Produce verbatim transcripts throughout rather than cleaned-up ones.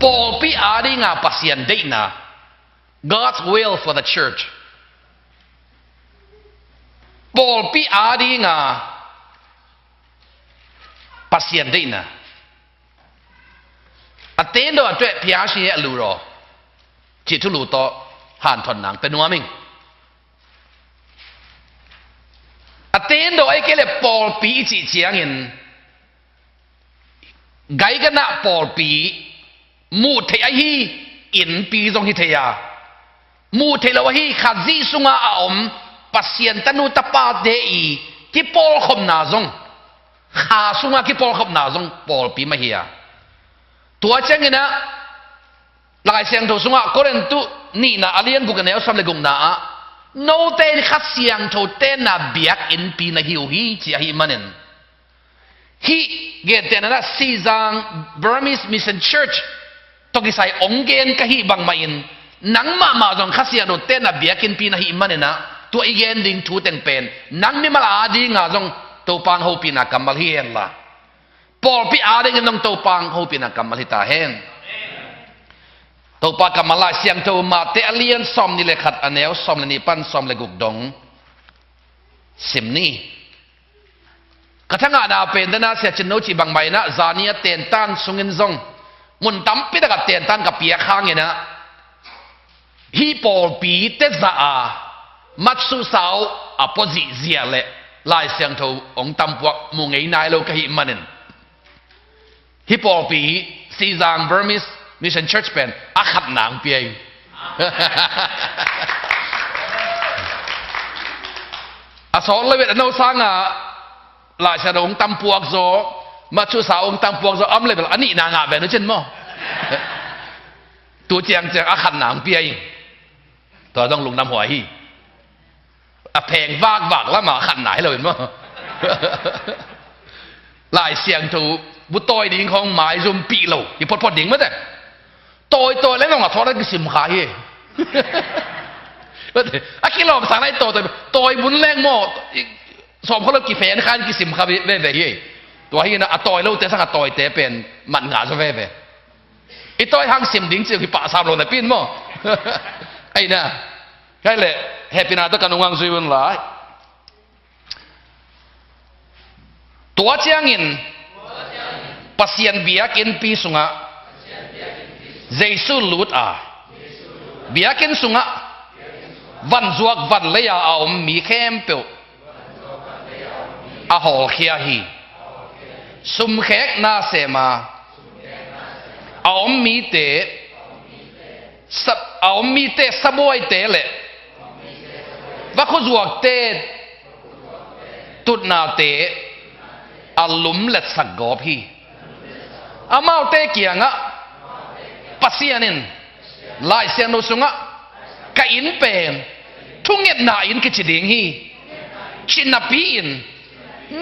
Pawlpi adinga Pasian deihna, God's will for the church. Pawlpi adinga Pasian deihna. A tendo a tueh piasi a lu raw. Cih thulu tawh hanthon nang pe nuam ing. A tendo a i kei le pawlpi i cih ciangin, gaiganah pawlpi muh theih ahi innpi zong hi thei a, muh theih lo ahi Khazih sunga a om Pasian tanu tapate i kipawlkhopna zong, kha sunga kipawlkhopna zong pawlpi mah hi a. Tua cianginah Lai Siangtho sungah Korintu nihna a lian guk a neu sawm le gukna ah, note in Kha Siangtho tenna biakinnpi na hi uh hi, ci ahih manin, hih gentehna-ah Sizang Burmese Mission Church tawh kisai ong gen ka hih bangmah in, nangmah mah zong Kha Siangtho tenna biakinnpi na hih maninah, tua i gen ding thu teng pen nang mimal adinga zong Topa hong hopihna kammal hi henla, pawlpi adingin zong Topa hong hopihna kammal hi ta hen. Topa kammal Lai Siangtho Mate a lian sawm nih le khat a neu sawm le nih pan sawm le guk dong sim ni. Ka thangahna pen dana Sia Cin No cih bangmah inah zani a tentan sungin zong mun tampi takah tentan ka piak hanginah, hih pawlpi tezah a matsuhsa uh a puazihziah le Lai Siangtho ong tampuak mu ngei nai lo ka hih manin, hih pawlpi Sizang Burmese Mission Church pen a khatna ang pia ing. A sawt le vet a no sanga Lai Siangtho ong tampuak zaw, matsuhsa ong tampuak zaw, am level a nihna ngah ve nu cin maw? Tu ciangciang a khatna ang pia ing. Tua zong lungdam huai hi. A pheng vakvak lama khatna hi lo in maw? Lai Siangtho bu tawi ding khawng maizumpih lo hi photphot ding mate. Tawitawi le nong a thawt a kisim kha hi. A kilawm sang lai tawitawi, tawi bun leng maw, sawm khaw lo kifen khan kisim kha veve hi. Tua hi na a tawi lote sang a tawite pen mat ngah zaw veve. I tawi hang sim ding cih hi pah sam lo na pin maw? Aina. Kai le hepina to ka nungang zui un lai. Tua ciangin Pasian biakinnpi sungah Jesu lut a, biakinn sungah vanzuak vanlei-a a om mi khempeuh a hawlkhia hi. Sumkhekna sema a om mite, sa-, a om mite sabuaite le vakhuzuakte tutnate a lumletsak gawp hi. Amaute kiangah Pasian in Lai Siangtho sungah ka inn pen thungetna inn kici ding hi, ci napi-in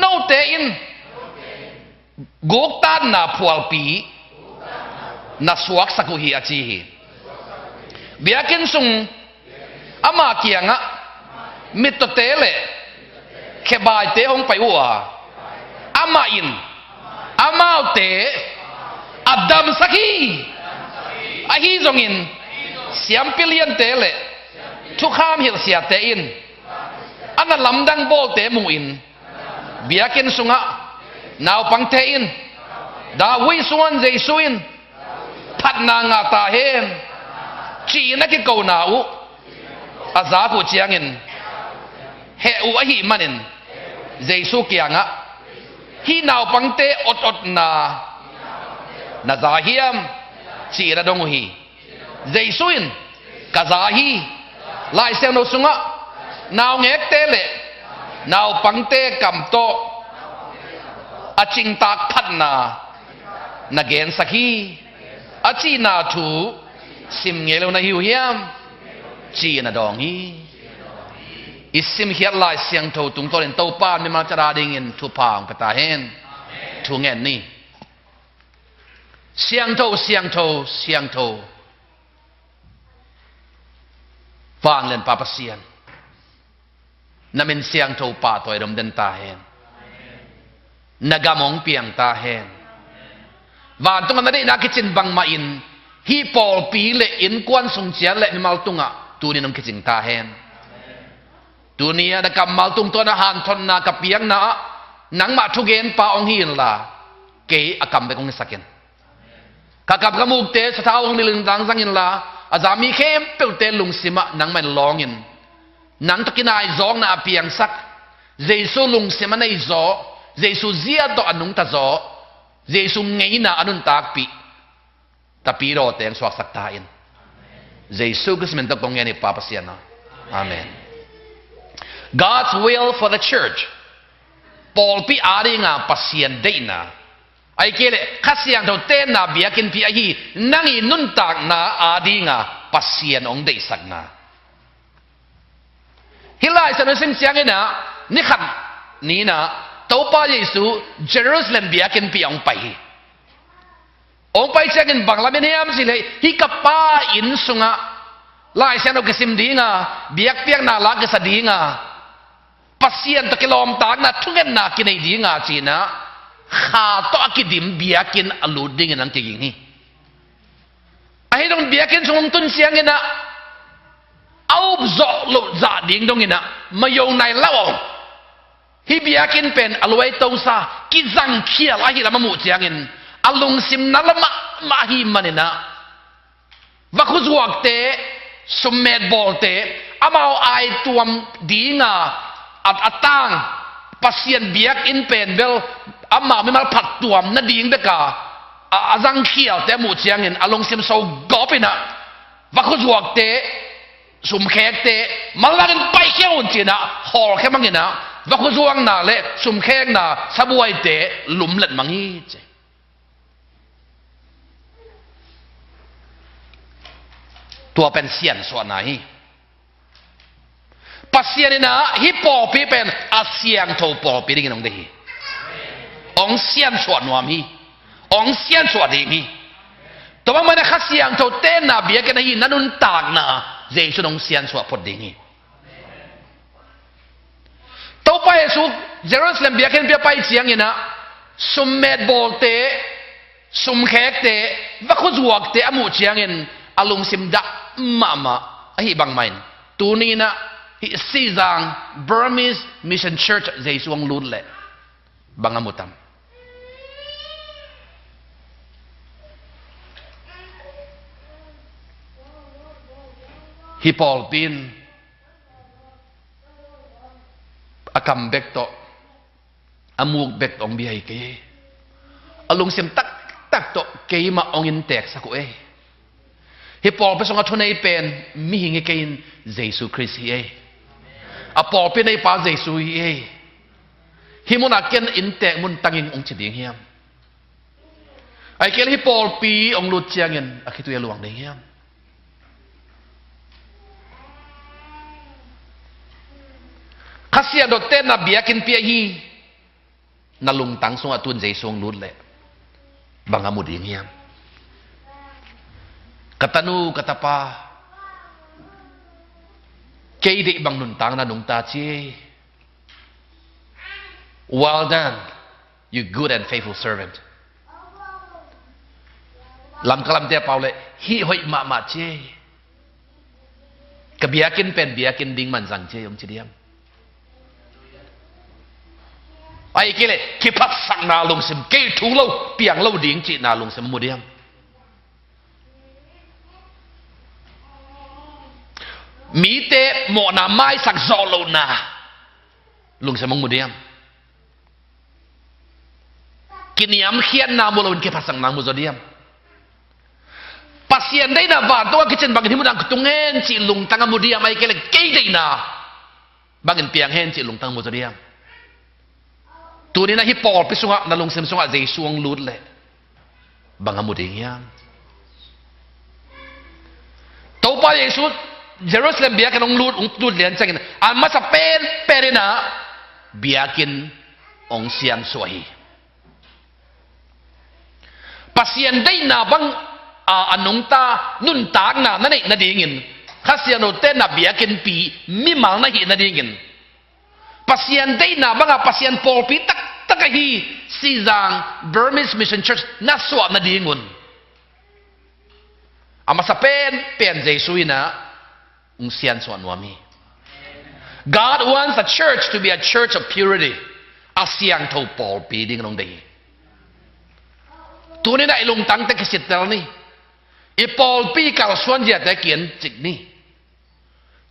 note in guktatna phualpi na suaksak uh hi, a ci hi. Biakinn sung ama kiangah mittawte le khebaite hong pai uh a, amah in amaute a damsak hi. Ahi zongin siampi liante le thukham hilhsiate in a na lamdang bawlte mu-in, biakinn sungah naupangte in David suan Jesu in phatna ngah ta hen, ci-in a kikona uh a zak uh ciangin heh uh ahih manin Jesu kiangah, hih naupangte ototna na za hiam, ci-in a dong uh hi. Jesu in ka za hi. Lai Siangtho sungah naungekte le naupangte kam tawh a cingtak phatna na gensak hi, a cihna thu sim ngei lo na hi uh hiam, ci-in a dawng hi. I simkhiat Lai Siangtho tungtawnin Topa mimal cat adingin thupha hong pia ta hen. Thu ngen ni. Siangtho, siangtho, siangtho, vanglianpa Pasian, na min siangtho pahtawi dom den ta hen. Na gam hong piang ta hen. Vantungah na deihna kicin bangmah in Hih pawlpi le innkuan sung ciat le mimal tungah tuni-in hong kicing ta hen. Tuni-a na kammal tungtawn a hanthotna ka piakna ah nangmah thugenpa hong hi inla, kei a kam bek hong hisak in. Ka kap ka mukte sathau hong nilh in zangzang inla, a za mi khempeuhte lungsimah nangmah in lawng in. Nang tawh kinaizawkna a piangsak, Jesu lungsim a nei zaw, Jesu zia tawh a nungta zaw, Jesu ngeina a nuntakpih tapidawte hong suaksak ta in. Jesu Khrist min tawh kong ngen hi, Pa Pasian aw. Amen. God's will for the church. Pawlpi adinga Pasian deihna, ahih kei leh Kha Siangtho tenna biakinnpi ahi nang i nuntakna adinga Pasian hong deihsakna. Hih Lai Siangtho sim ciangin ah, ni khat ni-in ah Topa Jesu Jerusalem biakinnpi ah hong pai hi. Hong pai ciangin bang lam in hiam cih leh, hih ka Pa inn sungah Lai Siangtho kisim dinga, biakpiakna la kisa dinga, Pasian tawh kilawmtatna thungetna kinei dinga ci-in ah, kha tawh a kidim biakinn a lut dingin hong kiging hi. Ahi zong biakinn sung hong tun ciangin ah, a up zawh loh zah ding dongin ah mayo nai lo aw. Hih biakinn pen a luaito sa, kizangkhial ahi lam a muh ciangin, a lungsim na la mahmah ahih manin ah, vakhu zuakte, summet bawlte, amau aituam dinga a, a tang, Pasian biakinn pen bel amau mimal phattuam nading beka a, a zangkhialte a muh ciangin a lungsim so gawp in ah, vakhu zuakte, sumkhekte, manlangin paikhia un ci-in ah hawlkhia mang in ah, vakhu zuakna le sumkhekna sabuaite lumlet mang hi ci. Tua pen siansuahna hi. Pasian in ah hih pawlpi pen a siangtho pawlpi dingin hong deih hi. Hong siansuah nuam hi. Hong siansuah ding hi. Tua bang manin ah Kha Siangtho tenna biakinn ahi na nuntakna Jesu in hong siansuah phot ding hi. Topa Jesu Jerusalem biakinnpi a pai ciangin ah, summet bawlte, sumkhekte, vakhu zuakte a muh ciangin a lungsim dah mahmah. Ahi bangmah in, tuni-in ah hih Sizang Burmese Mission Church Jesu hong lut leh bang a mu tam? Hih pawlpi in a kam bek tawh, a muk bek tawh hong bia hi kei. A lungsim taktak tawh keimah hong innteksak uh ei. Hih pawlpi sungah thunei pen mihing hi kei in, Jesu Khrist hi ei. A pawlpi neipa Jesu hi ei. Hih munah ken inntek mun tangin hong ci ding hiam? Ahih kei leh hih pawlpi hong lut ciangin a khitui a luang ding hiam? Kha Siangtho tenna biakinnpi ahi na lungtang sungah tun Jesu hong lut leh bang a mu ding hiam? Ka tanu, ka tapa, kei deih bang nuntakna nungta ci ei. Well done, you good and faithful servant. Lamka lamte a pau leh, hih hoih mahmah ci ei. Ka biakinn pen biakinn ding man zang ci ei, hong ci diam? Ahih kei leh kiphatsakna lungsim, kei thuk lo, piang lo ding cihna lungsim a mu diam? Mite mawhna maisak zawh lohna lungsim hong mu diam? Kiniamkhiatna mu loin kiphatsakna mu zaw diam? Pasian deihna vantung a kicin bangin hih munah kong tung hen cih lungtang a mu diam? Ahih kei leh kei deihna bangin piang hen cih lungtang mu zaw diam? Tuni-in ah hih pawlpi sungah, na lungsim sungah Jesu hong lut leh bang a mu ding hiam? Topa Jesu Jerusalem biakinn hong lut, hong lut lian ciangin a masa penpen in ah biakinn hong siansuah hi. Pasian deihna bang a, a nungta nuntakna na neih nadingin, Kha Siangtho tenna biakinnpi mimal na hih nadingin, Pasian deihna banga Pasian pawlpi taktak ahi Sizang Burmese Mission Church na suah nadingun, A masa pen pen Jesu in ah hong siansuah nuam hi. God wants a church to be a church of purity. A siangtho pawlpi dingin hong deih hi. Tuni-in ah i lungtangte kisittel ni. I pawlpi kalsuan ziate kiencik ni.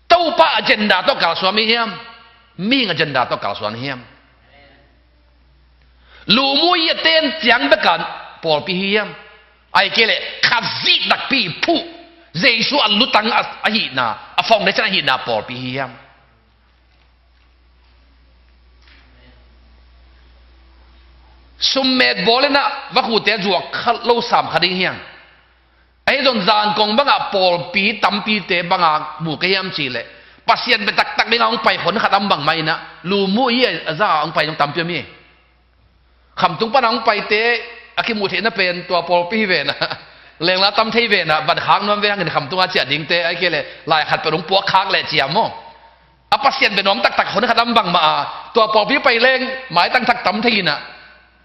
Topa agenda tawh kalsuan hi hiam? Mihing agenda tawh kalsuan hi hiam? Lumuh i a ten ciang bek a pawlpi hi hiam? Ahih kei leh Khazih nakpi phuh, Jesu a lutang a, ahihna, a foundation ahihna pawlpi hi hiam? Summet bawl in ah vakhute zuak kha lo sam kha ding hiam? Ahi zong Zangkong bangah pawlpi tampite bangah mu ka hiam cih leh, Pasian bia taktak dingah hong pai khon khat om bangmah in ah, lumuh i a za a hong pai zong tampi om hi. Khamtung pan a hong paite a kimuh theihna pen tua pawlpi hi ve na. Lengla tam thei ve na, van khak nuam ve hangin khamtung a ciah dingte, ahih kei leh lai khat pen hong puak khak leh ci a maw. A Pasian bia nuam taktak khon khat om bangmah a, tua pawlpi pai leng maitang thak tam thei in ah.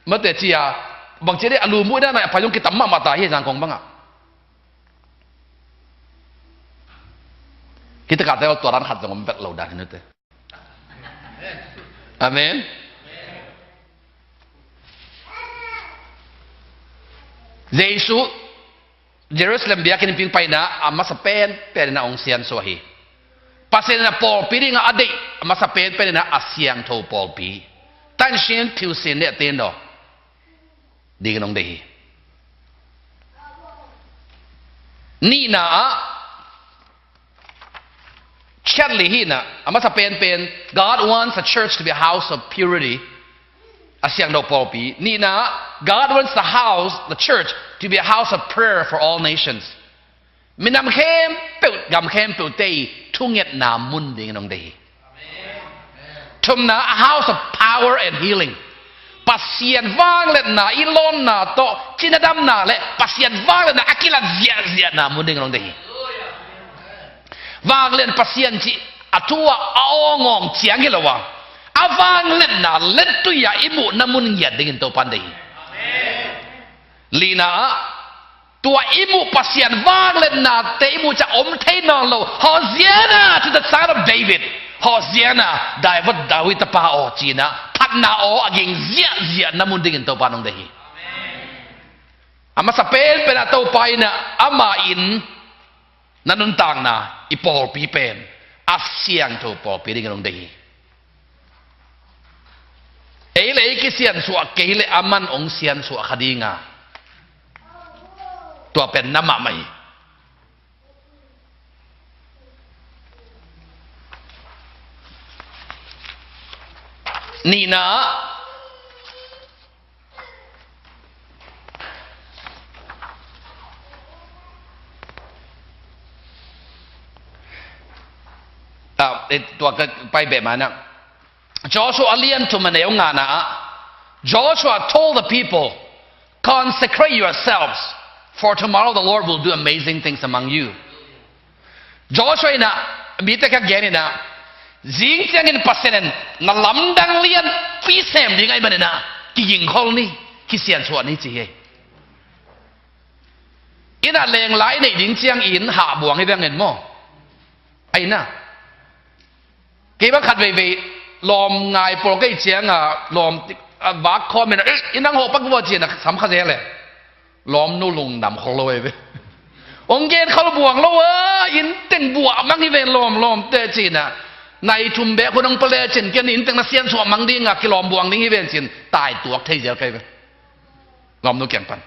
Mate ci a, bangci dih a lumuh dan a pai zong kitam mahmah ta hi Zangkong bangah. Hih takah te tua dan khat zong om vet lo dan hi nute. Amen. Jesu Jerusalem biakinn ping paina a masa penpen in ah hong siansuah hi. Pasian in ah pawlpi dingah a deih a masa penpen in ah a siangtho pawlpi. Tansin, phiusin le a ten daw dingin hong deih hi. Nihna ah, Charlie hi in ah, a masa penpen, God wants the church to be a house of purity. A siangtho pawlpi. Nihna ah, God wants the house, the church, to be a house of prayer for all nations. Minam khempeuh, gam khempeuhte i thungetna mun dingin hong deih hi. Thumna, a house of power and healing. Pasian vangliatna i lawnna tawh cina damna le Pasian vangliatna a kilat ziahziahna mun dingin hong deih hi. Vanglian Pasian cih a thu ah a awngawng ciang hi lo a, a vangliatna lettui ah i muhna mun ngiat dingin Topa'n deih hi. Lina ah, tua i muh Pasian vangliatnate i muh ciang om thei nawn lo. Hosiana to the Son of David. Hosiana, David, David tapa aw, ci-in ah phatna aw a ging ziahziahna mun dingin Topa'n hong deih hi. A masa penpen ah Topa in ah amah in na nuntakna, i pawlpi pen a siangtho pawlpi dingin hong deih hi. Ei le ei kisiansuah kei leh aman hong siansuah kha ding a, tua pen na mahmah hi. Nihna ah, ah, eh, tua ka pai beh ma-in ah, Joshua a lian thum a neu ngana ah, Joshua told the people, "Consecrate yourselves, for tomorrow the Lord will do amazing things among you." Joshua in ah, mite kiang gen in ah, zing ciangin Pasian in na lamdang lianpi sem ding ahih manin ah, kigingkhol ni, kisiansuah ni ci hi. In ah lenglai neih ding ciangin hahbuang hi veng in maw. Ahi na. Kei bang khat veivei lawm ngai pawl ka hih ciangin lawm, ah, vak khawm in ah, "Eh, i nang hawh pak vua," ci-in ah sam kha zel e. Lawmnu lungdam khol lo e ve. Hong gen khol buang lo a, inn teng buah mang hi ven lawm, lawmte ci-in ah. Nai thum bek hun hong pia lecin ken inn teng na siansuah mang ding a, kilawm buang ding hi ven ci-in tai tuak thei zel ka hi ve. Lawmnu kiang pan.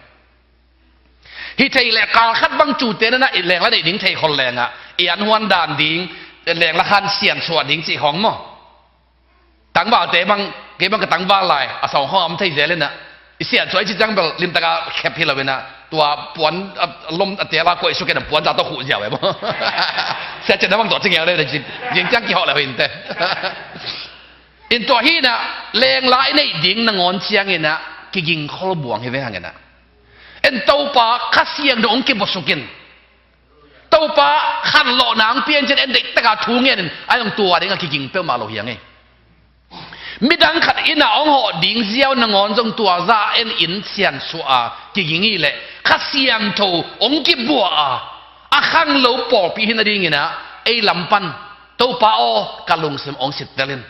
Hi thei leh kal khat bang cute na na i lengla neih ding thei khol leng ah, i an huan dan ding, lengla khan siansuah ding cih khawng maw. Tangvalte bang, kei bang ka tangval lai a sawng khawng a om thei zel in ah, i siansuah i ci ciang bel limtak a khep hi lo in ah, tua puan a, a lom a tel a koih suk in ah puan za tawh khuh ziau e maw. Sia cian na bang tawh ci ngel le, zing ciang kihawh le hoih in teh. In tua hi in ah, lengla i neih ding nangawn ciangin ah kigingkhol buang hi ve hang in ah. En Topa Kha Siangtho hong kibuasuk in, Topa khanlawhna hong pia in ci-in en deih taka thu ngen in, a hong tua ding a kiging peuhmah lo hi hang e. Midang khat in ah hong hawh ding ziau nangawn zong tua za en in siansuah a kiging hi leh Kha Siangtho hong kibuah a, A khanglo pawlpi hi nadingin ah, ei lam pan, Topa aw, ka lungsim hong sittel in.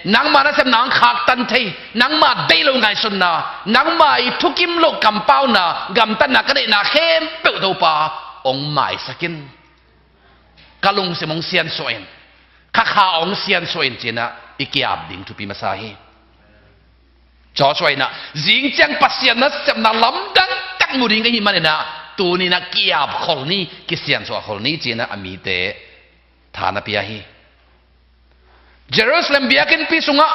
Nangma nasepna hong khaktan thei, nangma deih lo ngaihsutna, nangma i thukim loh kampauna, gamtatna ka neihna khempeuh Topa hong maisak in. Ka lungsim hong siansuah in, ka kha hong siansuah in ci-in ah i ki-ap ding thupi masa hi. Joshua in ah, zing ciang Pasian nasepna lamdang tak mu ding ka hih manin ah, tuni-in ah ki-ap khol ni, kisiansuah khol ni ci-in ah a mite tha na pia hi. Jerusalem biakinnpi sungah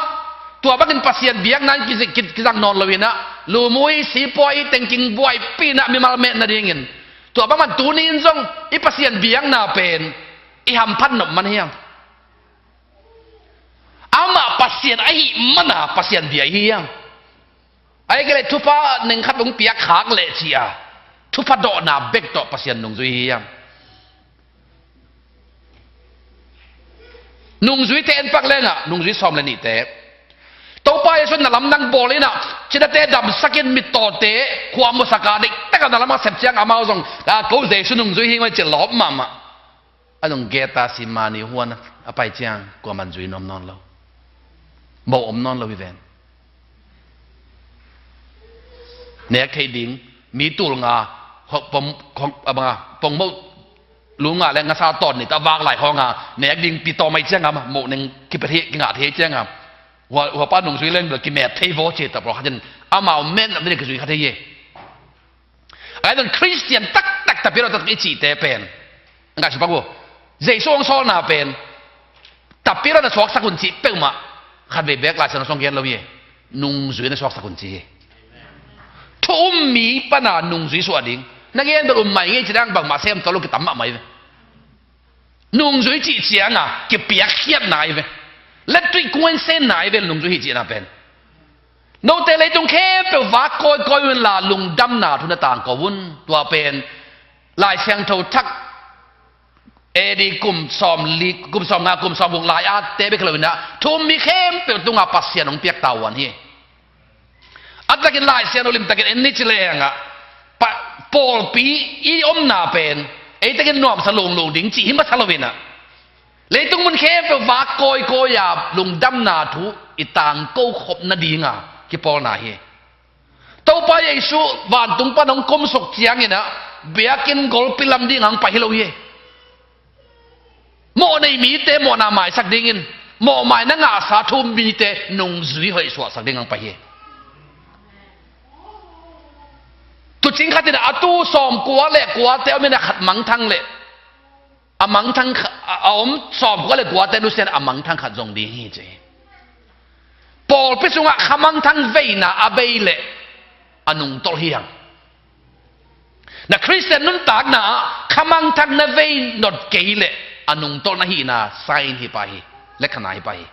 tua bangin Pasian biakna in ki, ki, kizang nawn lo-in ah, lumui, sipuai, tengking buaipi in ah mimal met nadingin, tua bangmah tuni-in zong i Pasian biakna pen i hamphat nop man hiam? Amah Pasian ahih mana Pasian bia i hi hiam? Ahih kei leh thupha neng khat hong piak khak leh ci-a thupha dawhna bek tawh Pasian nungzui i hi hiam? Nungzuite en pak lengah, nungzui sawm le nihte, Topa Jesu na lamdang bawl in ah, cidate damsak in, mittawte khua musak a, deihtak a na lam a sep ciang amau zong, a, ko Jesu nungzui hi ngei ci lawp mahmah. A zong Gethsemane huan a pai ciang kuaman zui nuam nawn lo. Moh om nawn lo hi ven. Nek thei ding, mi tul nga, ho-, pom-, khong-, a banga, pongmoh lu nga le ngasa tawn nih ta vak lai khawng a, nek ding pi tawm ahih ciang a, moh neng kipia thei, kingah thei ciang a, hua, huapa nungzui leng bel kimet thei vaw ci ta pawlkhat in, amau men lam ding kizui kha thei hi. Ahi zong Khristian taktak, tapidaw taktak i cihte pen, a ngaihsut pak uh, Jesu hong sawlna pen tapidaw na suaksak un cih peuhmah, khatvei beek Lai Siangtho sung gen lo hi. Nungzui na suaksak un ci hi. Thu um mi pana nungzui suah ding. Na gen bel um mai ngei ci dang bangmah sem tawh lo kitam mahmah hi ve. Nungzui cih cianga kipiakkhiatna ahi ve. Lettuih kuansenna ahi ve nungzui hi cihna pen. Note leitung khempeuh vak kawikawi unla lungdamna thu na tangko un. Tua pen Lai Siangtho Thak A D kum sawm li, kum sawm nga, kum sawm guk lai a te bek lo-in ah, thu um mi khempeuh tungah Pasian hong piak tavuan hi. A takin Lai Siangtho limtakin en ni ci lengah, pa-, pawlpi i omna pen ei takin nuamsa lunglung ding cih hi masa lo-in ah, leitung mun khempeuh vak kawikawi a lungdamna thu i tangko khop nadinga kipawlna hi. Topa Jesu vantung pan hong kumsuk ciangin ah, biakinn golpi lam ding hong pai hi lo hi. Mawh nei mite mawhna maisak dingin, mawhmaina ngahsa thu um mite nungzui hoih suahsak ding hong pai hi. Tuucing khat in ah, a tuu sawmkua le kuate om in ah, khat mangthang leh, a mangthang kha-, a, a om sawmkua le kuate nusia in a mangthang khat zong ding hi ci hi. Pawlpi sungah kha mangthang veina a bei leh a nungtolh hi hang. Na Khristian nuntakna ah kha mangthang na vei not kei leh a nungtolh na hihna sign hi pah hi, lekhana hi pah hi.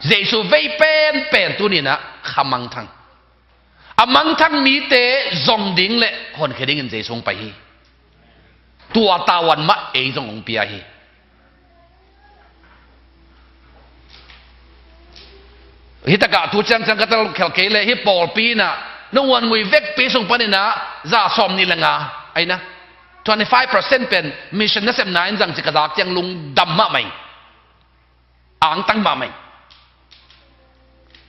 Jesu vei penpen tuni-in ah kha mangthang. A mangthang mite zong ding le honkhia dingin Jesu hong pai hi. Tua tavuan mah ei zong hong pia hi. Hih takah tu ciangciang ka tel khelh kei le hih pawlpi in ah, nong huan ngui vekpi sung panin ah, za sawm nih le nga, ahi na, twenty five percent pen mission nasepna in zang ci ka zak ciang lungdam mahmah ing. Angtang mahmah ing.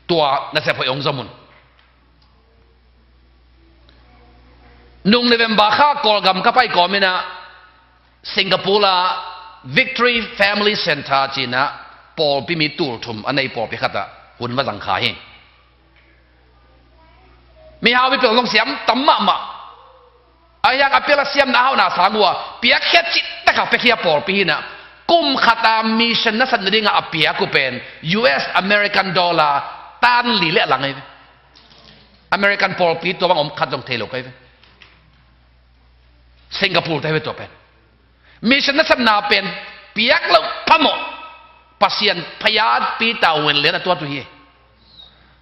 Tua nasep hoih hong zom un. Nung November kha Kawlgam ka pai kawmin ah, Singapore ah Victory Family Center ci-in ah pawlpi mi tul thum a nei pawlpi khatah hun va zang kha hi. Mihau mipil zong siam tam mahmah. Ahi hang a pil a siamna a hauhna sang uh a, piakkhiat cih takah piakhia pawlpi hi-in ah, kum khat a mission nasep nadingah a piak uh pen U S American dollar tan li le a lang ahi ve. American pawlpi tua bang om khat zong thei lo ka hi ve. Singapore te hi ve tua pen. Mission nasepna pen piak loh phamawh, Pasian phayat pi tavuan lian a tuat uh hi.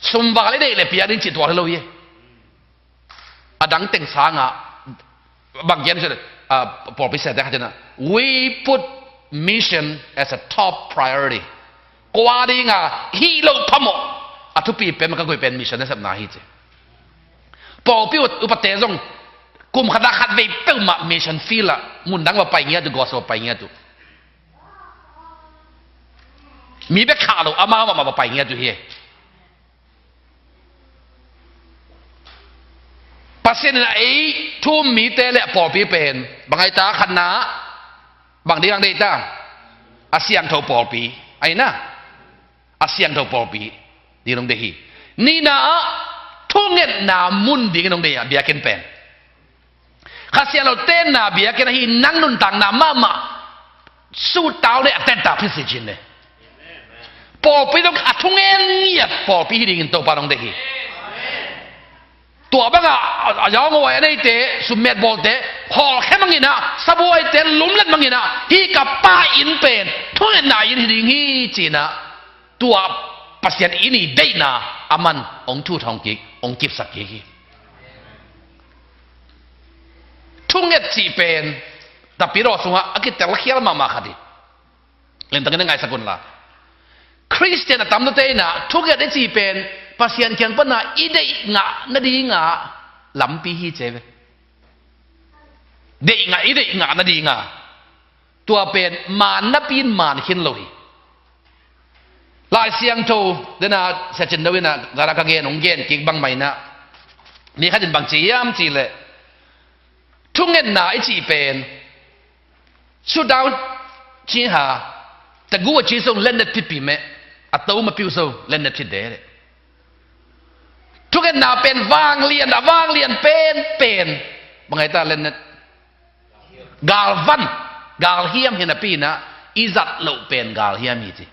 Sum val i neih le piak ding cih tuak hi lo hi. A dang teng sangah, bang gen seh, ah, pawlpi siate khat in ah, "We put mission as a top priority." Kua dinga hih loh phamawh a thupi pen mah ka koih pen mission nasepna hi ci. Pawlpi u-, upate zong Kum khat ah khat vei peuhmah mission field ah, mun dang va pai ngiat uh, gospel va pai ngiat uh. Mi bek khah lo, amau mahmah va pai ngiat uh hi. Pasian in a ei thu-um mite le a pawlpi pen bang a hi ta? Khatna, bang ding a deih ta? A siangtho pawlpi. A hi na, a siangtho pawlpi ding in hong deih hi. Nihna ah, thungetna mun ding in hong deih a, biakinn pen. Kha Siangtho tenna biakinn ahi, nang nuntakna mahmah sutau le a tetta phit si cin le. Pawlpi dong a thungen ngiat pawlpi hi dingin Topa dong deih hi. Tua bangah a, a yawnguai a neite, summet bawlte, hawlkhia manginah, sabuaite lumlet manginah, hih ka pa inn pen thungetna inn hi ding hi cinah, tua Pasian inn i deihna aman hong thut hong kik, hong kipsak kik hi. Thunget cih pen Tapidaw sungah a kitelkhial mahmah khat hi. Limtakin na ngaisak unla, Khristian a tamzawte inah thunget i cih pen Pasian kiang pana i deih ngah nadinga lampi hi ci ve. Deih ngah, i deih ngah nadinga. Tua pen maan napi in maan khin lo hi. Lai Siangtho dena Sia Cin Do inah zara ka gen, hong gen kik bangmah inah, mi khat in bang ci hiam cih leh, thungetna i cih pen, "Sit down, Chin Ha, the gu a chi so, let net pit pi me, a to ma piu so, let net pit de." Thungetna pen vanglian, a vanglian pen pen bang a hi ta? Let net, galvan, galhiam hi napi inah, i zat loh pen galhiam hi ci.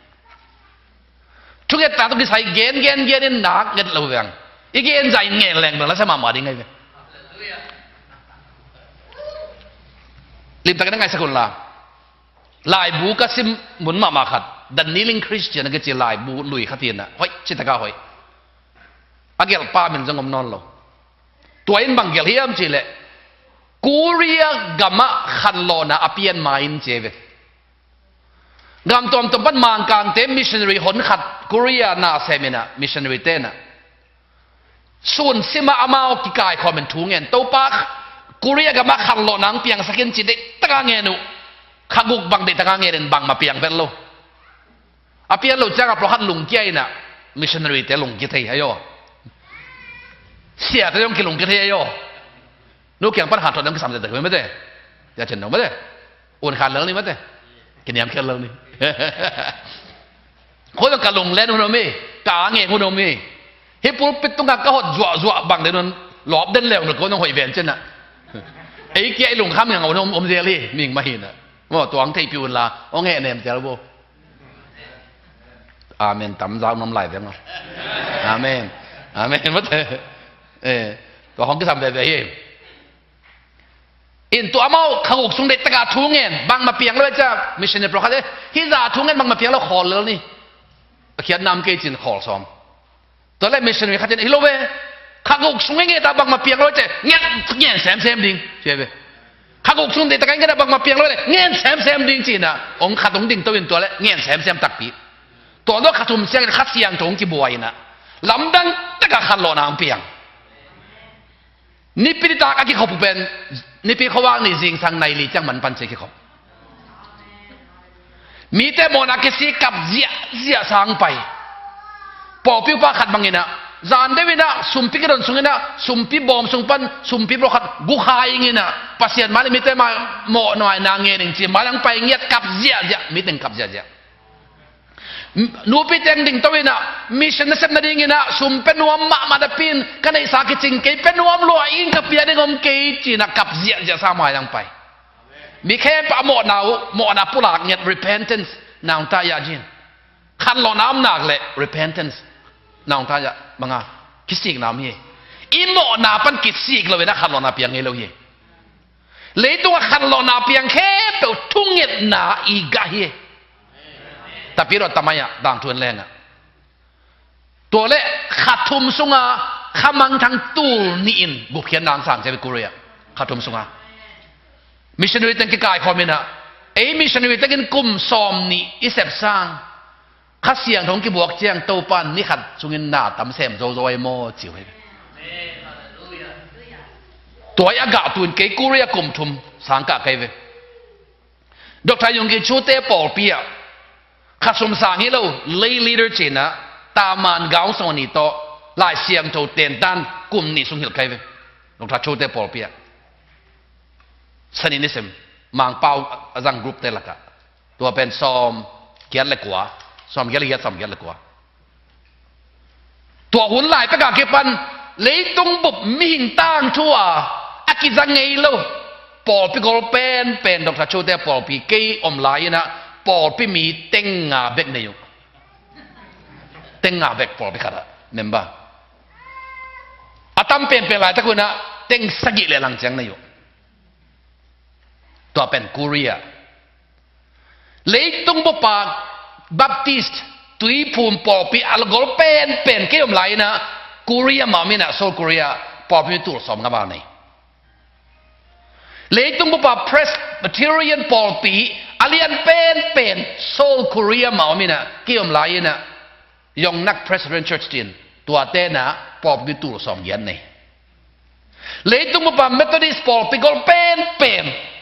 Thungetna tawh kisai gen gen gen in nak nget lo veng. I gen zah in ngen leng beng la sa mahmah ding ahi ve. Limtakin na ngaisak unla, laibu ka sim mun mahmah khat, The Kneeling Christian a kici laibu lui khat hi inah, hoih, citaka hoih. A gelhpa min zong om nawn lo. Tua in bang gelh hiam cih leh, Korea gamah khanlawhna a pian ma in ci ve. Gam tuamtuam pan Mangkangte missionary hon khat Korea na sem inah, missionary te inah sun simah amau kikaikhawm in thu ngen, "Topa, Korea gamah khanlawhna hong piangsak in," ci, deihtaka ngen uh. Kha guk bang deihtaka ngen in, bangmah piang vet lo. A pian lo ciangah pawlkhat lungkia inah, missionary te lungkia thei ahi aw. Siate zong kilungkia thei ahi aw. Nu kiang pan hanthawt dang kisam zia tak mate. Sia Cin Do mate. Un khan lel ni mate. Kiniam khial lel ni. Khoi bang ka lunglen hun om hi. Ka angeng hun om hi. Hih pulpit tungah ka hot zuahzuah bang den hun, lawp den leung na ko nong hoih ven cinah. Ei kia i lungkham ngang om, om zel hi, ming mah hinah. Maw, tuang theihpih unla, hong heh nem zel bo. Amen tam zau nom lai veng aw. Amen. Amen mate. Eh, tua hong kisam veve hi. In tua amau kha guk sung deihtaka thu ngen, bangmah piang lo e cia, missionary pawlkhat e, hih zah thu ngen bangmah piang lo, khawl lel ni. A khiat nam kei cin khawl sawm. Tua le missionary khat in, "Hi lo ve, kha guk sung ngen ta, bangmah piang lo e cia, ngen, ngen semsem ding," ci ve. "Kha guk sung deihtaka ngen ta, bangmah piang lo e, ngen semsem ding," cinah, hong khat hong dingto in tua le ngen semsem takpi. Tua lo kha thum ciangin Kha Siangtho hong kibuai inah, lamdang taka khanlawhna hong piang. Nipi nitak a kikhop uh pen, Nipi khuavak ni zingsang nai li ciang man pan ci a kikhop. Mite mawhna kisik, kap ziahziah sa hong pai. Pawlpi upa khat bang inah, zan deuh inah, sumpi kidon sung inah, sumpi bawm sung pan, sumpi pawlkhat gukha ing inah, Pasian mai le mite mai mawhna ngen ing ci, mai le hong pai ngiat, kap ziahziah, mite kap ziahziah. Nupi teng dingto inah, mission nasep nading inah, sum pia nuam mahmah napi in, ka neihsa kicing kei, pia nuam lua in, ka pia ding om kei cinah, kap ziahziah sa mai le hong pai. Mi khempeuh a mawhna uh, mawhna pulak ngiat, repentance, naungta yah jin. Khanlawhna om nak le repentance, naungta yah banga, kisikna om hi. I mawhna pan kisik lo inah khanlawhna piang ngei lo hi. Leitungah khanlawhna piang khempeuh thungetna i gah hi. Tapidaw tamai ah dangthu en lengah, tua le kha thum sunga kha mangthang tul nih in gupkhiatna hong sang ci ve Korea. Kha thum sunga missionary teng kikaikhawm inah, ei missionary tengin kum sawm nih i sep sang, Kha Siangtho hong kibuak ciang Topa in ni khat sungin na tam sem zozo ahi maw ci uh hi. Tua i a gah tu in kei Korea kum thum sang kah kei ve. Doctor Yonggi Cho te pawlpi ah khasum sang hi lo, lay leader ci-in ah, taman gaung sawng ni tawh Lai Siangtho tentan kum nih sung hilh kei ve. Doctor Cho te pawlpi ah. Sani nisim Mangpau a zang group te lakah. Tua pen sawm giat le kua, sawm giat le giat, sawm giat le kua. Tua hun laitak a kipan leitung bup mihing tangthu a a kiza ngei lo pawlpi gol penpen, Doctor Cho te pawlpi kei om lai-in ah pawlpi mi teng nga bek nei uh. Teng nga bek pawlpi khat ah member. A tam penpen laitak un ah teng sagih le lang ciang nei uh. Tua pen Korea. Leitung bup a Baptist Tuiphum pawlpi a gol penpen kei om lai-in ah Korea mah om in ah, Seoul Korea pawlpi mi tul sawm nga val nei. Leitung bup a Presbyterian pawlpi a lian penpen Seoul Korea mah om in ah, kei om lai-in ah Yongnak Presbyterian Church ci-in, tuate in ah pawlpi mi tul sawm giat nei. Leitung bup a Methodist pawlpi gol penpen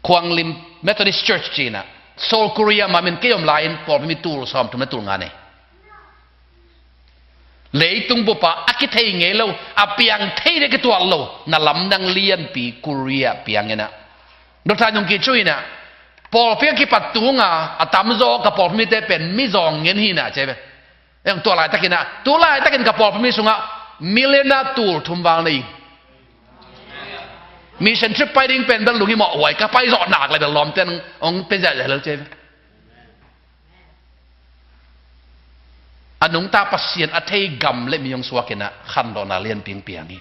Khuanglim Methodist Church ci-in ah, Seoul Korea mah om in, kei om lai-in pawlpi mi tul sawm thum le tul nga nei. Leitung bup a a kithei ngei lo, a piang thei ding a kituak lo, na lamdang lianpi Korea piang in ah, Doctor Yonggi Cho in ah, pawlpi a kipat tung a a tamzaw ka pawlpi mite pen mizawng ngen hi in ah, ci ve. Eng, tua laitakin ah, tu laitakin ka pawlpi mi sungah million a tul thum val nei. Mission trip pai ding pen bel lunghimawh huai, ka pai zawh nak le bel lawmte in hong pia ziahziah lo, ci ve. A nungta Pasian a thei gam le mi hong suak in ah khanlawhna lianpi hong piang hi.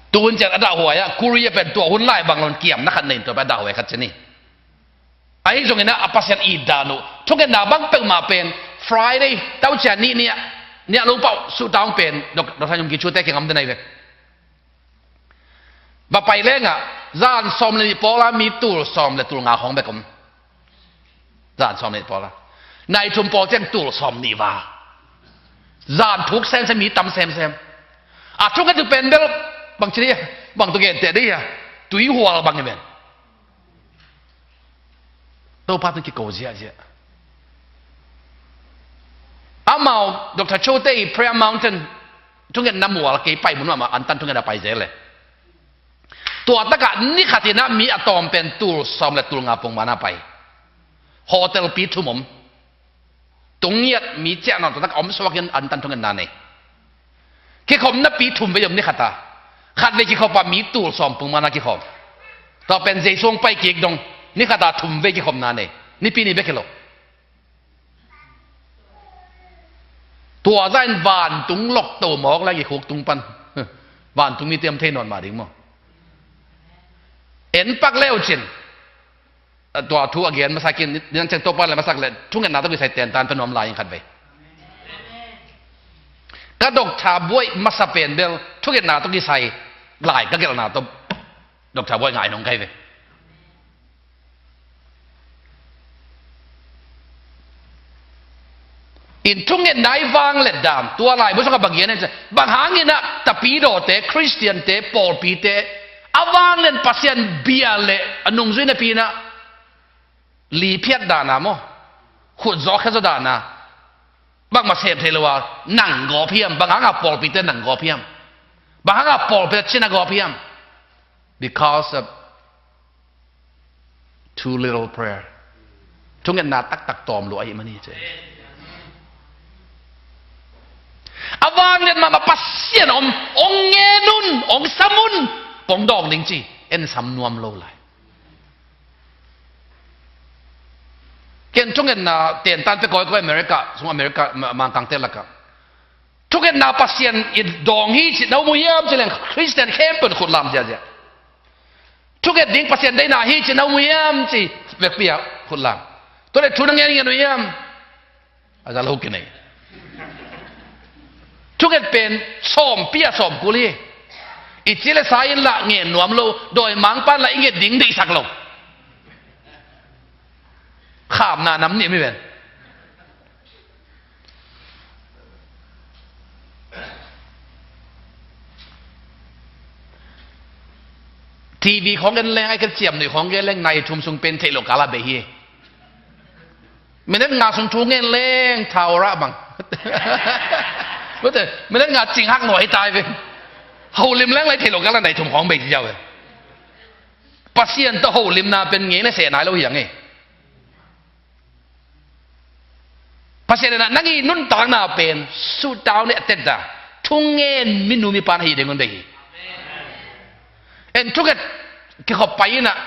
Tu hun ciang a dahhuai ah, Korea pen tua hun lai bang lo-in kiamna khat nei in, tua pen a dahhuai khat ci ni. Ahi zongin ah a Pasian it dan uh, thungetna bang peuhmah pen Friday, taucia ni, ni ah, ni ah lo pau suhta hong pen, Dok-, Doctor Yonggi Cho te kiang om den ahi ve. Va pai leng ah, zan sawm le nih pawl ah mi tul sawm le tul nga khawng bek om. Zan sawm le nih pawl ah. Nai thum pawl ciang tul sawm nih val. Zan thuk semsem, mi tam semsem. A thunget uh pen bel, bang ci ding, bang tawh genteh ding hia, tuihual bang hi ven. Topa tawh kiko ziahziah. Amau, Doctor Cho te i Prayer Mountain thungetna mual, kei pai mun mahmah, antan thungetna pai zel leh. Tua takah ni khat in ah mi a tawm pen tul sawm le tul nga pongman a pai. Hotel pi thum om. Tung ngiat mi ciah nawn, tua takah om suakin antan thungetna nei. Kikhopna pi thum vei om ni khat a. Khat vei kikhop a mi tul sawm pongman a kikhawm. Tua pen Jesu hong pai kik dong, ni khat a thum vei kikhopna nei. Nipi ni bek hi lo. Tua zah in vantung lokto mawk lai kikhuk tung pan. Vantung mite om thei nawn mah ding maw. En pak leu cin. Tua thu a gen masak in, nidang ciang Topa le masak le, thungetna tawh kisai tentan pia nuam lai in khat vei. Ka Doctor Buai masa pen bel, thungetna tawh kisai lai ka gelhna tawh Doctor Buai ngai nong kai ve. In thungetna i vanglet dan, tua laibu sungah bang gen e, bang hangin ah tapidawte, Khristiante, pawlpite a vanglet Pasian bia le a nungzui napi in ah liphiat dan a maw, khut zawkhia zaw dan a, bangmah sem thei lo a nang gawp hiam? Bang hangah pawlpite nang gawp hiam? Bang hangah pawlpite cina gawp hiam? Because of too little prayer. Thungetna taktak tawm lua ahih man hi ci. A vanglian mahmah Pasian om, ong ngen un, ong sam un, kong dawng ding ci, en sam nuam lo lai. Ken thungetna tentan pia kawikawi America, sung America, ma-, Mangkangte lakah. Thungetna Pasian i dawng hi ci na um uh hiam ci leng Khristian khempeuh in khut lam ziahziah. Thunget ding Pasian deihna hi ci na um uh hiam ci vekpi ah khut lam. Tua leh thu na ngen ngen uh hiam? A za lo kinei. Thunget pen sawmpi ah sawmkul hi. I ci le sa in lah ngen nuam lo, dawimangpa'n lah i nget ding deihsak lo. Khamna nam nih mi ven. TV khawng en leng, a i ka ciamnuih khawng en leng, nai thum sung pen theih loh kal a bei hi. Minute nga sung thu ngen leng, thau rah bang. Minute nga cing hak nuai tai ve. Holim leng lai theih loh kal a nai thum khawng bei ci ziau ve. Pasian tawh holimna pen ngei na seh nai lo hi ang e. Pasian in ah nang i nuntakna pen sut down, ne, a tet da. Thungen minu mipa na hi ding un bei hi. En thunget kikhop pai in ah,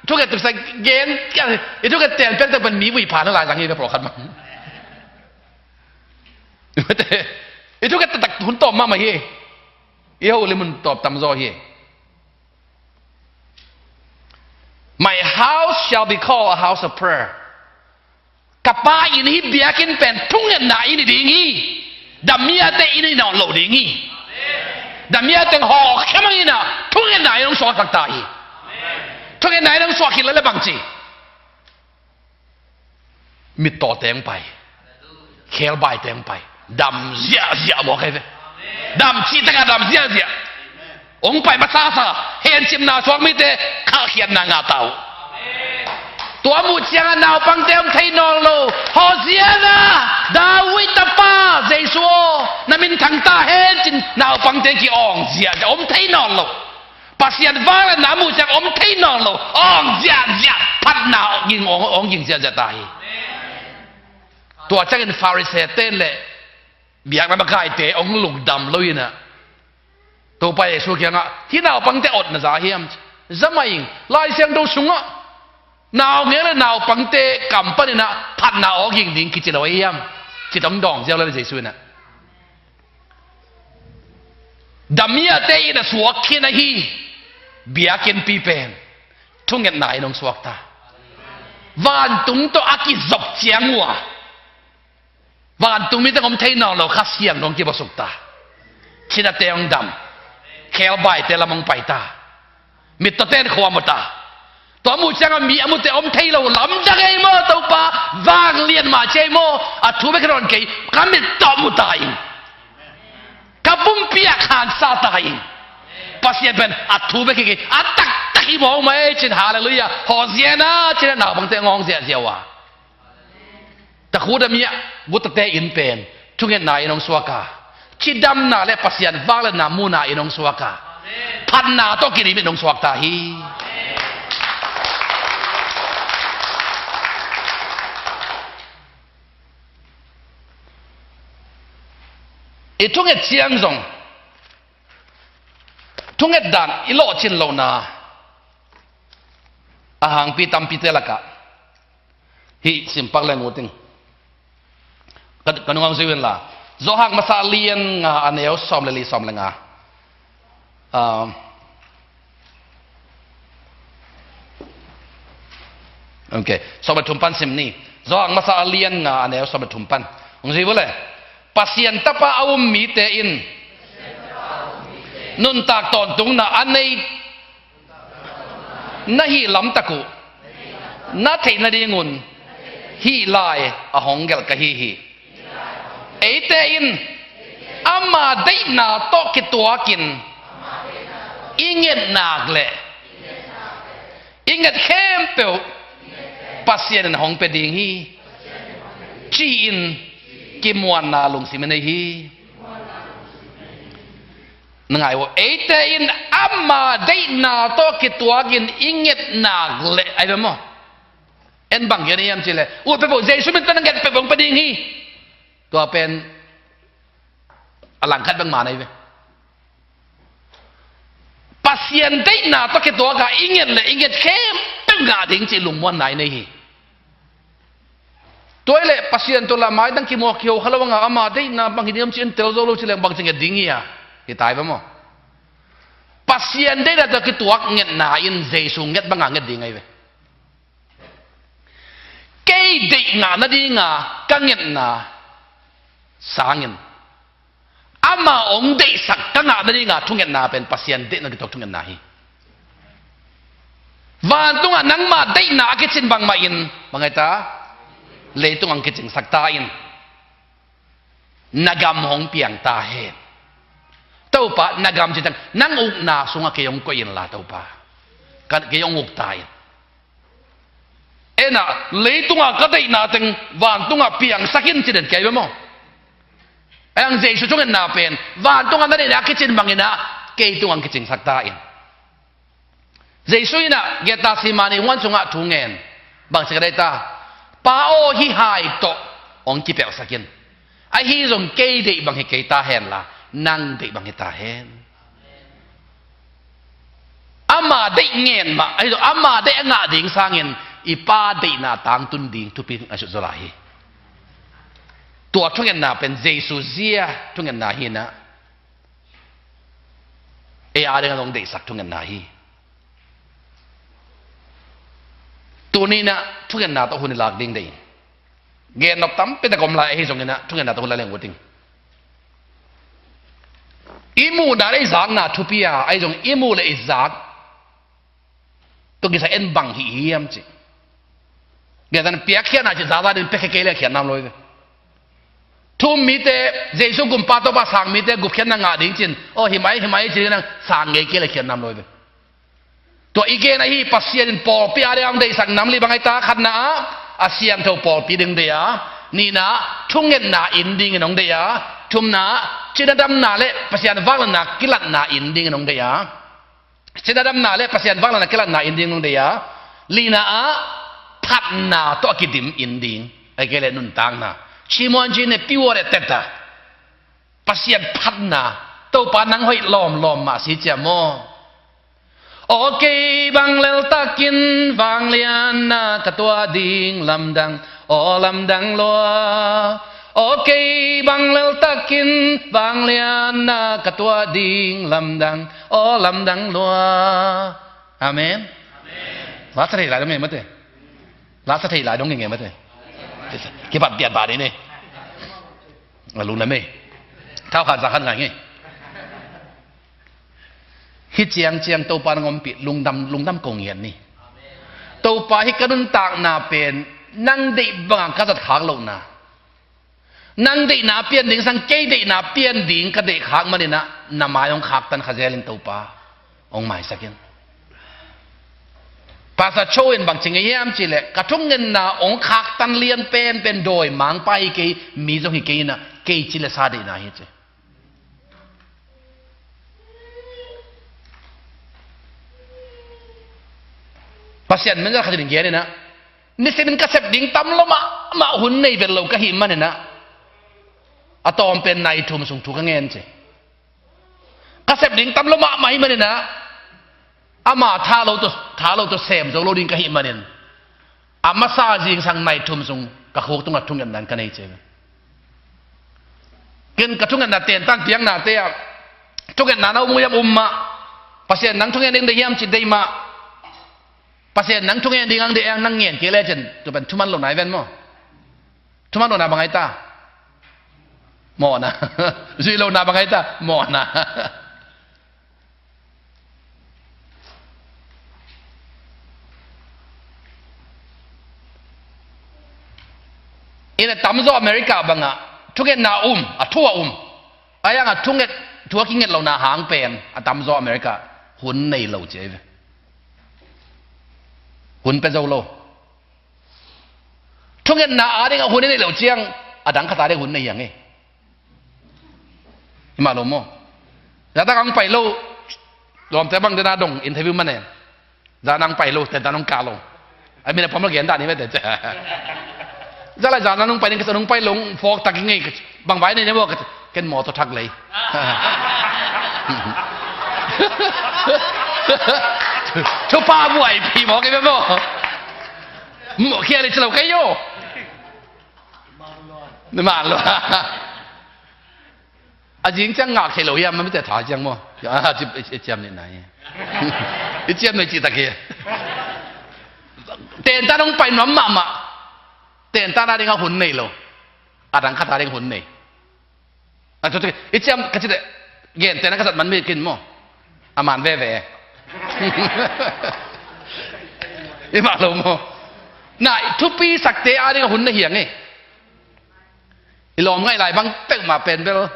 thunget tupsa gen, i thunget tel piak tak pen mi vui pha na lai zang hi ve, pawlkhat bang. I thunget taktak hun tawm mahmah hi. I holim hun tawm tamzaw hi. My house shall be called a house of prayer. Ka Pa inn, hih biakinn pen thungetna inn hi ding hi. Damiate inn hi nawn lo ding hi. Damiate hawk khe mang in ah thungetna inn hong suaksak ta hi. Thungetna inn hong suak khit leh bang ci? Mittaw teng pai. Khelbai teng pai. Dam ziahziah mawk hi ve. Dam cih tak a dam ziahziah. Hong pai masasa, hencimna suak mite khalkhiatna ngah ta uh. Tua muh ciangin naupangte om thei nawn lo. Hosiana, David tapa Jesu aw, na minthang ta hen ci-in naupangte ki-awng ziahziah, om thei nawn lo. Pasian vangliatna muh ciang om thei nawn lo, awng ziahziah, phatna awng ging, awng, awng ging ziahziah ta hi. Tua ciangin Pharisee-te le biakna makaite hong lungdam lo in ah, Topa Jesu kiangah, hih naupangte awtna za hiam? Za mah ing, Lai Siangtho sungah naungek le naupangte kam panin ah phatna awng ging ding kici lo ahi hiam? Ci-in hong dawng ziau lel Jesu in ah. Damiate in a suak khin ahi biakinnpi pen thungetna in hong suak ta. Vantung tawh a kizop ciang uh a, vantung mite om thei nawn lo Kha Siangtho hong kibawsuk ta. Thinate hong dam. Khelbaite lam hong pai ta. Mittawte in khua mu ta. Tua muh ciangin mi a mute om thei lo, lamdang ei maw Topa, vanglian mah ci ei maw, a thu bek hi nawn kei, ka mit tawh mu ta ing. Ka pumpi ah khansa ta ing. Pasian pen a thu bek hi kei, a taktak hi mawk mah ei ci-in, halleluiah, Hosiana ci-in ah naupangte hong awng ziahziah uh a. Takhuh damiah guttate inn pen thungetna in hong suak a, cidamna le Pasian vangliatna muhna in hong suak a, phatna tawh kidim in hong suak ta hi. I thunget ciang zong, thunget dan i lawhcin lohna a hangpi tampite lakah hih simpak leng ut ing. Ka, ka nungah hong zui un la. Johan masa a lian nga, a neu sawm le li, sawm le nga. Um, ok, sawm le thum pan sim ni. Johan masa a lian nga, a neu sawm le thum pan hong zui vua le. Pasian Tapa a um mite in nuntak tawntungna a nei na hih lamtak uh na theih nadingun hih lai a hong gelh ka hi hi. Eite in ama deihna tawh kituakin i nget nak leh i nget khempeuh Pasian in hong pia ding hi, ci-in kimuanna lungsim i nei hi. Na ngai uh, eite in ama deihna tawh kituakin i nget nak leh, ai ve maw? En bang gen hiam cih leh, ut peuhpeuh, Jesu min tawh na nget peuhpeuh hong pia ding hi. Tua pen a langkhat bek mah na hi ve. Pasian deihna tawh kituak a i nget leh i nget khempeuh ngah ding cih lungmuanna i nei hi. Tua hi leh Pasian tawh la maitang kimuak kiho kha lo a, nga ama deihna bang hi ding hiam ci-in tel zo lo ci leng bang ci nget ding hi a? Hi tai ve maw? Pasian deihna tawh kituak ngetna in Jesu nget banga nget ding ahi ve. Kei deih ngah nadinga ka ngetna sangin ama hong deihsak ka ngah nadinga thungetna pen Pasian deihna kituak thungetna hi. Vantungah nangmah deihna a kicin bangmah in bang hi ta? Leitung hong kicingsak ta in, na gam hong piang ta hen. Topa, na gam cih ciang nang ukna sungah kei hong koih inla Topa, Ka, kei hong uk ta in. Ena, leitungah ka deihna teng vantungah piangsak in ci den kei ve maw? Ahi hang Jesu thungetna pen vantungah na deihna a kicin bangin ah kei tungah hong kicingsak ta in. Jesu in ah Gethsemane huan sungah thu ngen, bang ci ka deih ta? Pa aw, hih hai tawh hong kipelhsak in. Ahi zong kei deih bang hi kei ta hen la, nang deih bang hi ta hen. Ama deih ngen mah, ahi zong ama deih a ngah ding sangin i Pa deihna tangtun ding thupi a sut zaw lai hi. Tua thungetna pen Jesu zia thungetna hi in ah, ei a ding a zong deihsak thungetna hi. Tuni in ah thungetna tawh hun i lak ding deih in. Gen nop tampi tak om lai ahi zongin ah thungetna tawh hun la leng uh ding. I muhna le i zakna thupi a, ahi zong i muh le i zak tawh kisai en bang hi hiam cih. Gen tan piakkhiatna cih zakzak ding piakkhiat kei le khiat nam lo hi ve. Thu um mite, Jesu gumpa Topa sang mite gupkhiatna ngah ding cin, aw hi mai hi mai cih ding nang sang ngei kei le khiat nam lo hi ve. Tua i gen ahi Pasian in pawlpi a ding a hong deihsak nam li bang ahi ta, khatna ah a siangtho pawlpi ding deih a, nihna ah thungetna inn dingin hong deih a, thumna ah cina damna le Pasian vangliatna kilatna inn dingin hong deih a. Cina damna le Pasian vangliatna kilatna inn ding hong deih a, lina ah phatna tawh a kidim inn ding, ahih kei leh nuntakna. Chimawh in ci ne pure teta. Pasian phatna, Topa nang hoih lawmlawm mah si ciam maw? Aw kei bang leltakin vanglianna ka tuah ding lamdang, aw lamdang lua. Aw kei bang leltakin vanglianna ka tuah ding lamdang, aw lamdang lua. Amen. Lasa thei lai dong nge mate. Lasa thei lai dong nge mate. Kipat piat ba ni ne. Lalu na me. Thau khan sa khan ngai nge. Hih ciangciang Topa nang ompih lungdam, lungdam ko ngiat ni. Topa hih ka nuntakna pen nang deih bangah ka zat khak lohna. Nang deihna a pian ding sang kei deihna a pian ding ka deih khak maninah na mai hong khaktan kha zel in Topa. Hong maisak in. Pastor Cho in bang ci ngei hiam cihleh ka thungetna hong khaktan lian penpen dawi mangpa hi kei, mi zong hi kei inah kei ci le sa deihna hi ci. Pasian min zat khat in gen inah, nisimin ka sep ding tam lo mahmah hun nei vet lo ka hih maninah a tawm pen nai thum sung thu ka ngen ci. Ka sep ding tam lo mahmah hi maninah ama tha lo tawh, tha lo tawh sem zo lo ding ka hih manin a masa zingsang nai thum sung ka khuk tungah thungetna in ka nei ci. Ken ka thungetna tentan piaknate ah thungetna na um uh hiam? Um mah. Pasian nang thungen ding deih hiam ci? Deih mah. Pasian nang thungen ding ang deih ang, nang ngen kei lecin tua pen thuman lo nai ven maw? Thuman lo na bang ai ta? Mawhna. Zuih lo na bang ai ta? Mawhna. Ina tamzaw America bangah thungetna um, a thu a um. Ayang a thunget, thu a kinget lo na hang pen a tamzaw America hun nei lo ci ai ve. Hun pe zo lo. Thungetna a ding a hun i neih loh ciang a dang khat a ding hun nei hiang e. Hi mah lo maw? Zata kang pai lo. Lawmte bang dena dong interview man e. Zana hong pai lo, teta nong kah lo. A min a pom lo gen dah ni mete. Zalai zana nong pai ning kasa nong pai lo, fawk tak i ngei. Bang vai nei ne bo ka, ken mawtaw thak lei. Thupha buai phi maw kei bia maw. Khia lei ci lo kei yo. Ni man lo. A zing ciang ngak thei lo hiam, mite tha ciang maw. I ciam ni nai. I ciam ni ci tak hi. Tenta nong pai nuam mahmah. Tenta na ding a hun nei lo. A dang khat a ding hun nei. A tu i ciam ka ci de. Gen tena ka zat man mi kin maw. A man veve. I mah lo maw. Na thupi sakte a ding a hun nei hiang e. I lawm ngaih lai bang peuhmah pen bel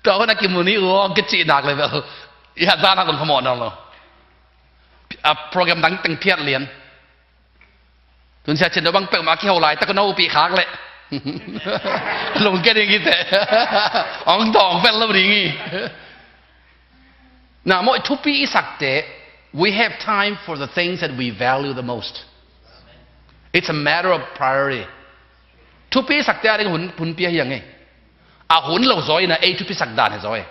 tua hun a kimu ni uh hong kicih nak le bel i hat zan hak lung phamawh nawn lo. A program dang teng phiat lian. Tun sia chin bang peuhmah kiho laitak na upih khak leh lungke ding hi teh. Ong dawng pen lo ding hi. Na maw, thupi i sakte, we have time for the things that we value the most. It's a matter of priority. Thupi i sakte a ding hun, hun pia hi a ngei. A hun lo zaw in a ei thupi sak dan hi zaw e.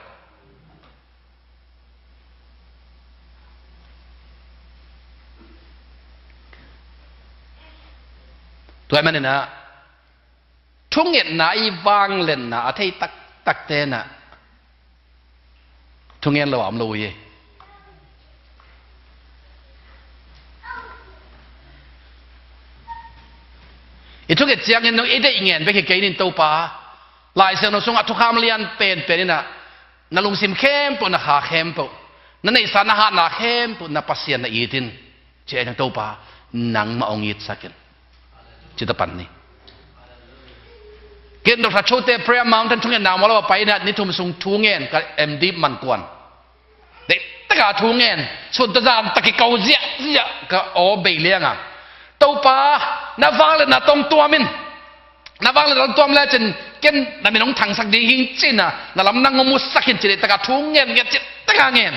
Tua ahih manin ah thungetna i vangliatna a thei taktakte in ah thungen lo a om lo uh hi. I thunget ciangin nong i deih ngen bek hi kei ning Topa. Lai Siangtho sungah thukham lian penpen in ah na lungsim khempeuh, na kha khempeuh, na neihsa na hatna khempeuh na Pasian na it in. Ci-in ah Topa, nangmah hong itsak in. Ci ta pan ni. Ken Doctor Chote Prayer Mountain thungetna mawh lo a pai in ah ni thum sung thungen ka M D man kuan. Deih taka thungen, sun ta zan ta kiko ziahziah ka aw bei liang a. Topa, na vangliatna tawh hong tuam in. Na vangliatna tawh hong tuam lecin ken na min hong thangsak ding hi ing ci-in ah na lamdang hong musak in ci deih taka thungen, nget cih taka ngen.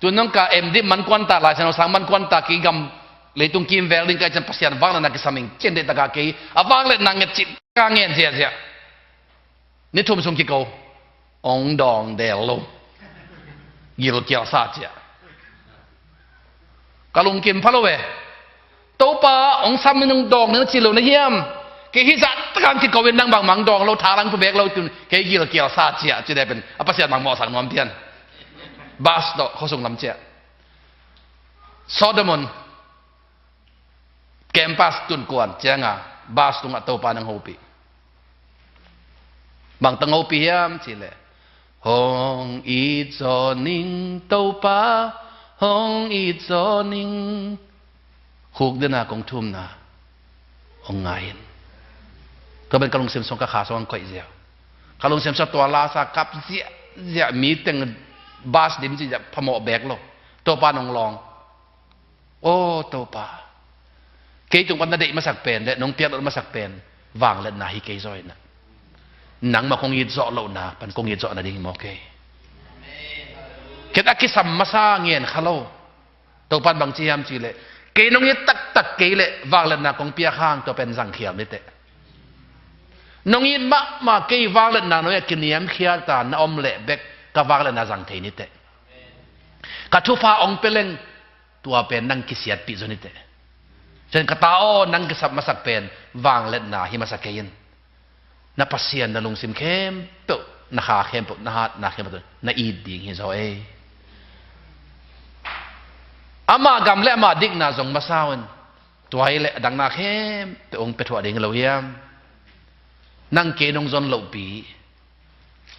Tun nong ka M D man kuan ta, Lai Siangtho sang man kuan ta, kei gam leitung kimvel ding ka hih ciang Pasian vangliatna kisam ing ci-in deih taka kei a vangliatna nget cih taka ngen ziahziah. Ni thum sung kiko, ong dawng del lo. Gilkial sa ciah. Ka lungkim pha lo ve. Topa, ong sam in ong dawng ning ci lo na hiam? Kei hih zah takah kiko in nang bangmah ong dawng lo, thalang pha bek lo, tun kei gilkial sa ciah, ci deh pen a Pasian bang mawhsak nuam pian. Bus tawh khuasung lam ciah. Solomon campus tun kuan ciang a bus tungah Topa nang hopih. Bang tang hopih hiam cih leh, hong it zaw ning Topa, hong it zaw ning. Khuk den a kong thumna hong ngai in. Tua pen ka lungsim sung, ka kha sung hong koih ziau. Ka lungsim sung tua lasa kap ziahziah, mi teng bus dim ziahziah phamawh bek lo. Topa nong lawng. Aw Topa, kei tung pan na deih masak pen le nong piak lohna masak pen vangliatna hi kei zaw in ah, nangmah kong it zawh lohna pan kong it zawh nading hi maw kei? Ken a kisam masa ngen kha lo. Topa in bang ci hiam cih leh, kei nong it taktak kei leh vangliatna kong piak hang tua pen zangkhial ni teh. Nong it mahmah kei vangliatna nuai-ah kiniamkhial ta na om leh bek ka vangliatna zang thei ni teh. Ka thupha ong pia leng tua pen nang kisiatpih zaw ni teh. Cian ka ta aw, nang kisap masak pen vangliatna hi masa kei in. Na Pasian na lungsim khempeuh, na kha khempeuh, na hatna khempeuh na it ding hi zaw ei. Ama gam le ama dikna zong masa un, tua hi leh a dangna khempeuh hong pia thuah ding hi lo hiam? Nang kei nong zon lohpi,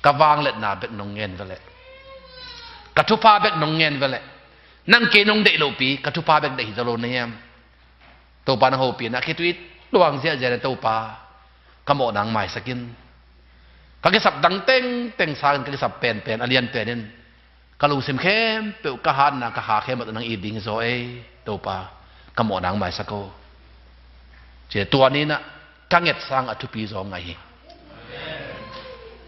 ka vangliatna bek nong ngen veleh, ka thupha bek nong ngen veleh, nang kei nong deih lohpi, ka thupha bek deih hi zaw lo na hiam? Topa na hopih in ah khitui luang ziahziah in, Topa, ka mawhna hong maisak in. Ka kisap dang tengteng sangin ka kisap penpen a lianpen in ka lungsim khempeuh, ka hatna, ka kha khempeuh nang it ding hi zaw ei Topa, ka mawhna hong maisak o. Ci tua ni in ah ka nget sang a thupi zaw ngaih hi.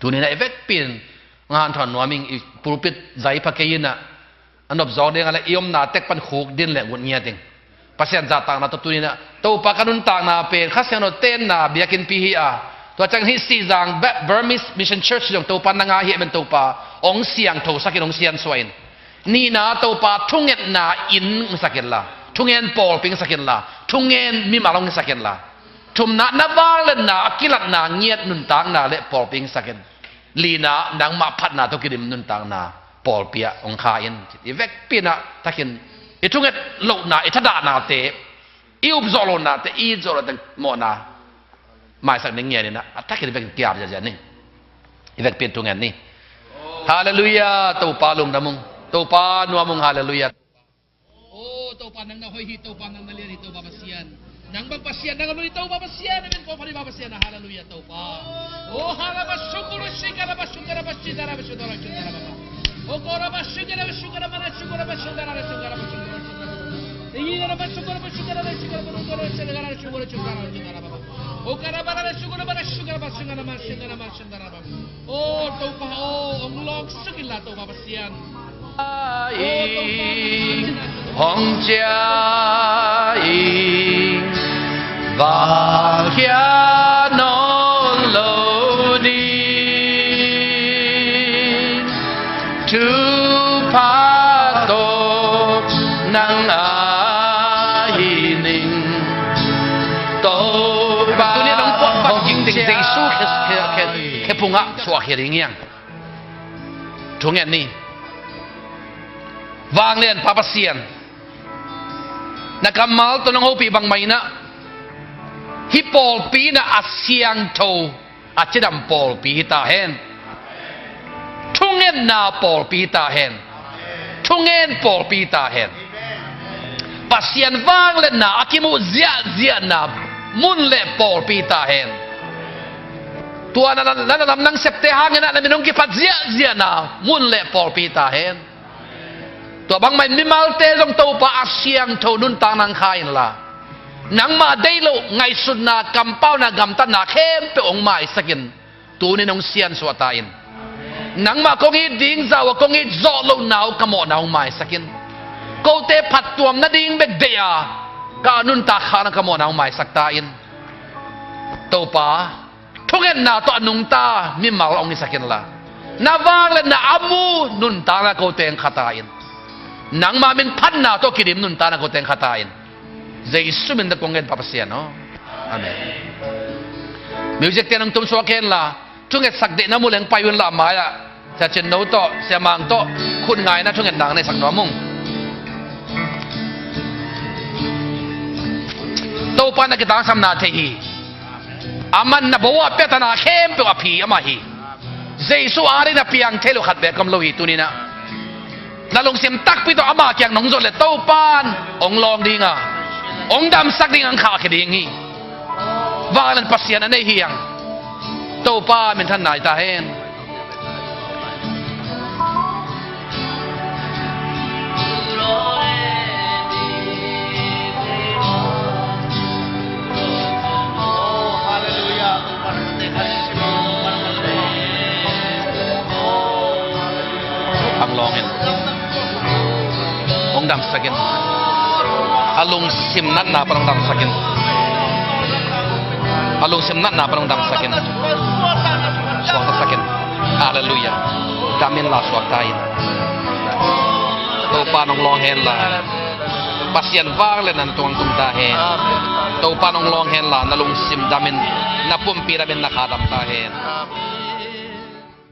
Tuni in ah i vekpi in hanthawn nuam ing, i pulpit zai pha kei in ah, a nop zawk ding a le i omna tek pan khuk din le ngut ngiat ing. Pasian zahtakna tawh tuni in ah Topa ka nuntakna pen Kha Siangtho tenna biakinnpi hi a, tua ciang hih Sihzang Ba-, Burmese Mission Church zong Topa na ngah hi ahih manin Topa hong siangthosak in, hong siansuah in. Nihna Topa thungetna inn hong sak inla, thungen pawlpi hong sak inla, thungen mimal hong sak inla, thumna na vangliatna a kilatna ngiat nuntakna le pawlpi hong sak in. Lina nangmah phatna tawh kidim nuntakna pawlpi ah hong kha in. I vekpi in ah thakin i thunget lohna, i thadahnate, i up zawh lohnate, i it zawh lohnate mawhna maisak ning ngen in ah, a thakin i vekin kiam ziahziah ni. I vekpi in thungen ni. Halleluiah. Topa lungdam ung. Topa nuam ung. Halleluiah. O Topa, nang na hoih hi, Topa, nang na lian hi, Topa Pasian. Nang bang Pasian nang a lun hi, Topa Pasian. Amen. Ko pali ba Pasian. Halleluiah, Topa. O halaba shukuru shikara ba shukara ba shidara ba shudara shudara ba. O kora ba shukara ba shukara ba shukara ba shudara ba shukara ba shudara ba shudara. O Topa aw, hong lawng suk inla Topa Pasian. Hong cia i vakkhia nawn lo ding, thupha tawh nang ahi ning. Topa tuni nong puak bang hong ging ding cia Jesu khe, khe, khe, khe phungah suahkhia ding hiang. Thungen ni. Vanglian Pa Pasian, na kammal tawh nong hopih bangmah inah hih pawlpi inah a siangtho, a cidam pawlpi hi ta hen. Thungetna pawlpi hi ta hen. Thungen pawlpi hi ta hen. Pasian vangliatna a kimuh ziahziahna mun le pawlpi hi ta hen. Tua na, na, na lamdang septe hangin ah na min hong kiphat ziahziahna mun le pawlpi hi ta hen. Tua bangmah in mimalte zong Topa a siangtho nuntak nang kha inla, nangmah deih loh ngaihsutna, kampauna, gamtatna khempeuh hong maisak in. Tuni nong siansuah ta in. Nangmah kong it ding zah uh a kong it zawh lohna uh ka mawhna hong maisak in. Kote phattuam nading bek deih a, ka nuntak khakna ka mawhna hong maisak ta in. Topa, thungetna tawh a nungta mimal hong hisak inla, na vangliatna a mu nuntakna kote hong kha ta in. Nangmah min phatna tawh kidim nuntakna kote hong kha ta in. Jesu min tawh kong ngen Pa Pasian aw. Amen. Music te nong tumsuak henla, thungetsak deihna mu leng pai unla, mai-ah Sia Cin No tawh, Sia Mang tawh khut ngaina thungetna neisak nuam ung. Topa na kitangsapna thei hi. Aman na bo a piatana khempeuh a phi amah hi. Jesu ading na piang thei lo khat bek om lo hi tuninah. Na lungsim takpi tawh ama kiang nong zon le Topan hong lawng dinga, hong damsak dinga, hong khahkhia ding hi. Vanglian Pasian a nei hi hang. Topa minthanna hi ta hen. Hong lawng in, hong damsak in. A lungsim natna pan hong damsak in. A lungsim natna pan hong damsak in. Suaktasak in. Halleluiah. Dam inla suakta in. Topa nong lawng henla, Pasian vangliatna na tungah tung ta hen. Topa nong lawng henla, na lungsim dam in, na pumpi dam in, na kha dam ta hen.